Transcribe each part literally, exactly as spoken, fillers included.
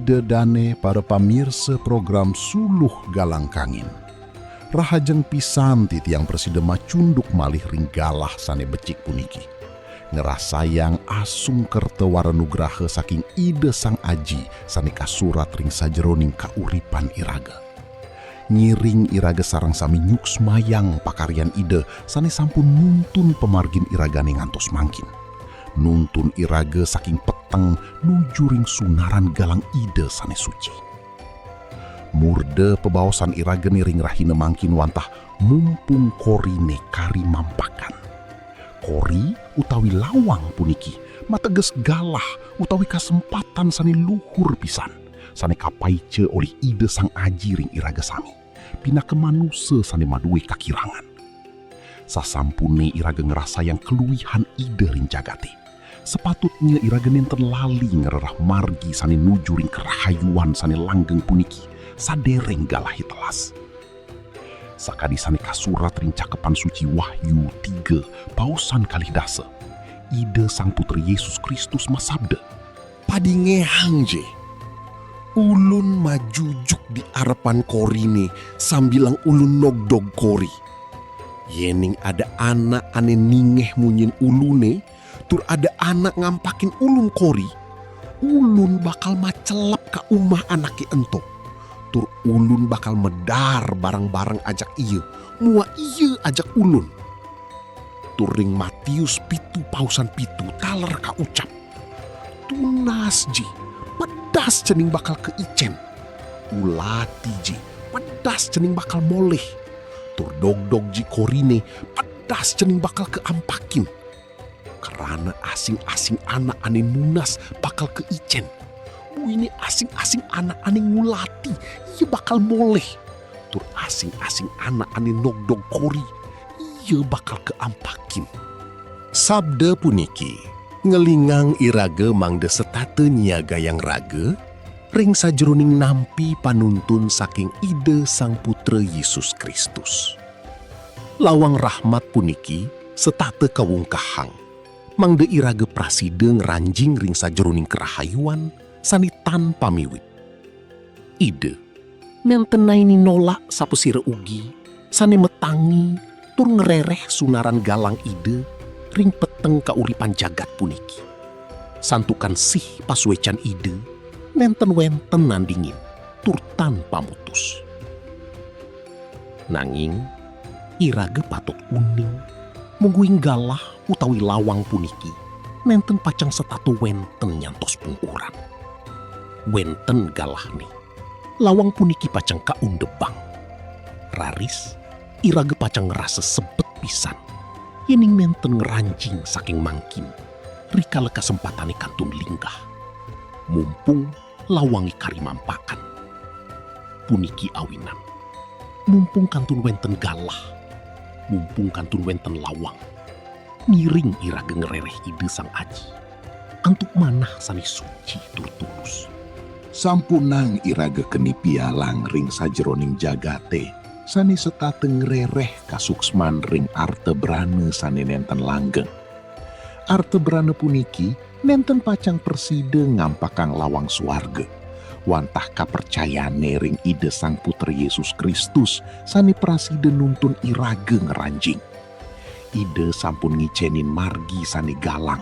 Ida dané para pamirsa program Suluh Galang Kangin. Rahajeng pisan titiang prasida macunduk malih ring galah sané becik puniki. Ngrasayang asung kerta wara nugraha saking Ida Sang Aji sané kasurat ring sajeroning kauripan iraga. Ngiring iraga sareng sami nyuksmayang pakaryan Ida sané sampun nuntun pamargin iragané ngantos mangkin. Nuntun iraga saking peteng nuju ring sunaran galang Ida sané suci. Murda pabaosan iragané ring rahina mangkin wantah mumpung koriné kari mampakan. Kori utawi lawang puniki mateges galah utawi kasempatan sané luhur pisan, sané kapaica olih Ida Sang Aji ring iraga sami, pinaka manusa sané madué kakirangan. Sasampuné iraga ngrasayang kaluihan Ida ring jagaté, sapatutnya iraga nénten lali ngrereh margi sané nuju ring karahayuan sané langgeng puniki, sadéréng galahé telas. Sakadi sané kasurat ring Cakepan Suci Wahyu tiga, paosan kalih dasa, Ida Sang Putra Yesus Kristus masabda, "Padingehang ja! Ulun majujuk di arepan koriné sambilang ulun nogdog kori. Yéning ada anak ané ningeh munyin uluné, tur ada anak ngampakin ulun kori, ulun bakal macelep ka umah anaké ento, tur ulun bakal medaar bareng-bareng ajak ia, muah ia ajak ulun." Tur ring Matius pitu paosan pitu taler kaucap, "Tunas ja, pedas cening bakal kaicén. Ulati ja, pedas cening bakal molih. Tur dogdog ja koriné, pedas cening bakal kaampakin. Krana asing-asing anak ané nunas bakal kaicén. Buina asing-asing anak ané ngulati, ia bakal molih. Tur asing-asing anak ané nogdog kori, ia bakal kaampakin." Sabda puniki ngelingang iraga mangda setata nyiagayang raga ring sajeroning nampi panuntun saking Ida Sang Putra Yesus Kristus. Lawang rahmat puniki setata kawungkahang, mangda iraga prasida ngranjing ring sajeroning karahayuan sané tan pamiwit. Ida nénten naenin nolak sapasira ugi sané matangi tur ngrereh sunaran galang Ida ring peteng kauripan jagat puniki. Santukan sih pasuécan Ida nénten wénten nandingin tur tan pamutus. Nanging iraga patut uning, mungguing galah utawi lawang puniki nénten pacang setata wénten nyantos pungkuran. Wénten galahné, lawang puniki pacang kaundebang. Raris, iraga pacang ngrasa sebet pisan, yéning nénten ngranjing saking mangkin, rikala kasempatané kantun linggah. Mumpung lawangé kari mampakan. Puniki awinan, mumpung kantun wénten galah, mumpung kantun wénten lawang, ngiring iraga ngrereh Ida Sang Aji antuk manah sané suci tur tulus. Sampunang iraga keni pialang ring sajeroning jagaté sané setata ngrereh kasuksman ring arta brana sané nénten langgeng. Arta brana puniki nénten pacang prasida ngampakang lawang suarga, wantah kapracayané ring Ida Sang Putra Yesus Kristus sané prasida nuntun iraga ngranjing. Ida sampun ngicénin margi sané galang,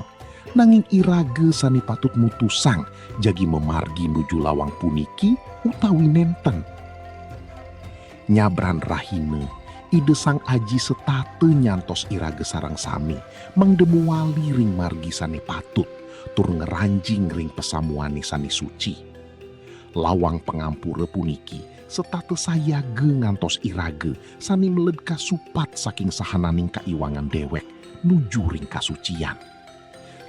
nanging iraga sané patut mutusang jagi mamargi nuju lawang puniki utawi nénten. Nyabran rahina, Ida Sang Aji setata nyantos iraga sareng sami, mangda mawali ring margi sané patut, tur ngranjing ring pasamuané sané suci. Lawang pangampura puniki setata sayaga ngantos iraga sané meled kasupat saking sahananing kaiwangan déwék nuju ring kasucian.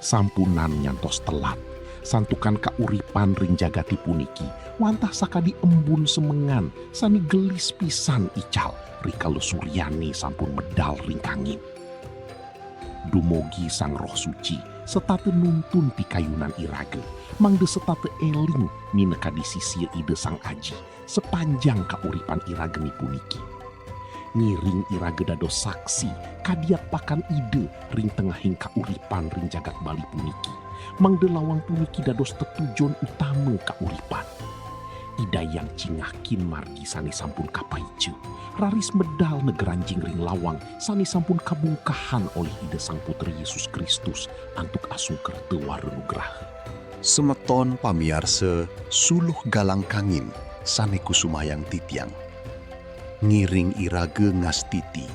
Sampunang nyantos telat, santukan kauripan ring jagaté puniki wantah sakadi embun semengan sané gelis pisan ical rikala suryané sampun medal ring kangin. Dumugi Sang Roh Suci setata nuntun pikayunan iraga, mangda setata éling minakadi sisia Ida Sang Aji sapanjang kauripan iragané puniki. Ngiring iraga dados saksi kadiat pakan Ida ring tengahing kauripan ring jagat Bali puniki, mangda lawang puniki dados tetujon utama kauripan. Ida Hyang Cingahkin margi sane sampun kapaica, raris medal negeranjing ring lawang sane sampun kabungkahan olih Ida Sang Putra Yesus Kristus antuk asung kerta wara nugraha. Semeton pamiarsa Suluh Galang Kangin sane kusumayang titiang. Ngiring iraga ngastiti,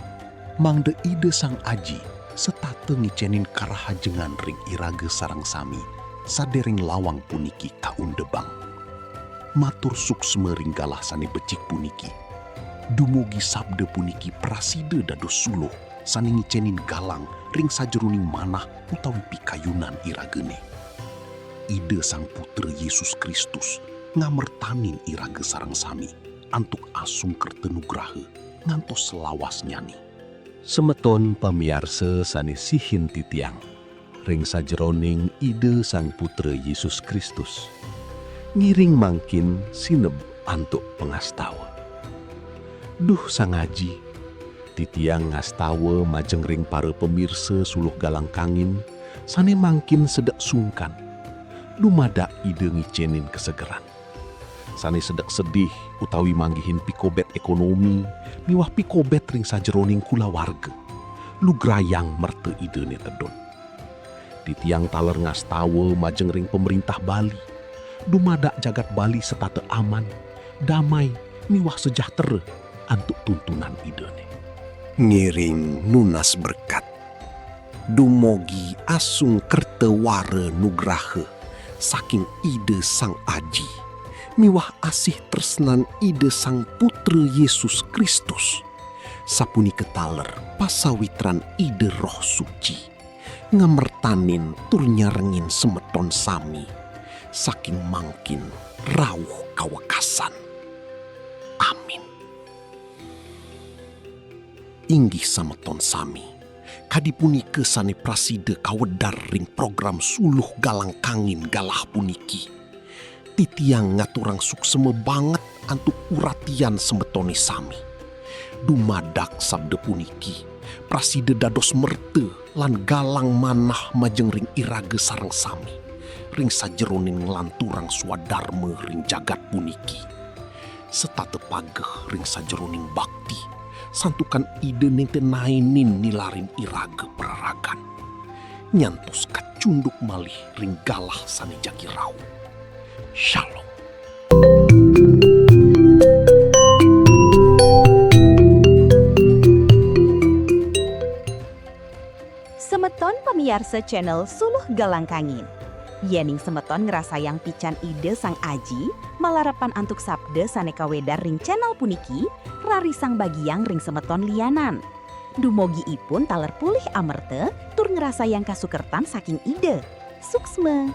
mangda Ida Sang Aji setata ngicenin karahajengan ring iraga sareng sami, sadereng lawang puniki kaundebang. Matur suksma ring galah sane becik puniki. Dumugi sabda puniki prasida dados suluh sane ngicenin galang ring sajeroning manah utawi pikayunan iragane. Ida Sang Putra Yesus Kristus ngamertanin iraga sareng sami antuk asung kerta nugraha ngantos selawasnyane. Semeton pamiarsa sane sihin titiang ring sajeroning Ida Sang Putra Yesus Kristus. Ngiring mangkin sineb antuk pangastawa. Duh Sang Aji, titiang ngastawa majeng ring para pamirsa Suluh Galang Kangin sane mangkin sedek sungkan. Dumadak Ida ngicenin kasegeran. Sane sedek sedih utawi manggihin pikobet ekonomi miwah pikobet ring sajeroning kulawarga. Lugrayang merta Idane tedun. Titiang taler ngastawa majeng ring pamrintah Bali. Dumadak jagat Bali setata aman, damai, miwah sejahtera antuk tuntunan Idane. Ngiring nunas berkat. Dumugi asung kerta wara nugraha saking Ida Sang Aji miwah asih tresnan Ida Sang Putra Yesus Kristus, sapunika taler pasawitran Ida Roh Suci, ngamertanin tur nyarengin semeton sami saking mangkin rauh kawekasan. Amin. Inggih semeton sami, kadi punika sane prasida kawedar ring program Suluh Galang Kangin galah puniki. Titiang ngaturang suksma banget antuk uratian semetone sami. Dumadak sabda puniki prasida dados merta lan galang manah majeng ring iraga sareng sami ring sajeroning nglanturang swadarma ring jagat puniki. Setata pageh ring sajeroning bakti, santukan Ida nenten naenin nilarin iraga pararagan. Nyantos kacunduk malih ring galah sane jagi rauh. Shalom. Semeton pamiarsa channel Suluh Galang Kangin. Yening semeton ngrasayang pican Ida Sang Aji, malarapan antuk sabda sane kawedar ring channel puniki, rarisang bagiang ring semeton lianan. Dumugi ipun taler polih amerta tur ngrasayang kasukertan saking Ida. Suksma.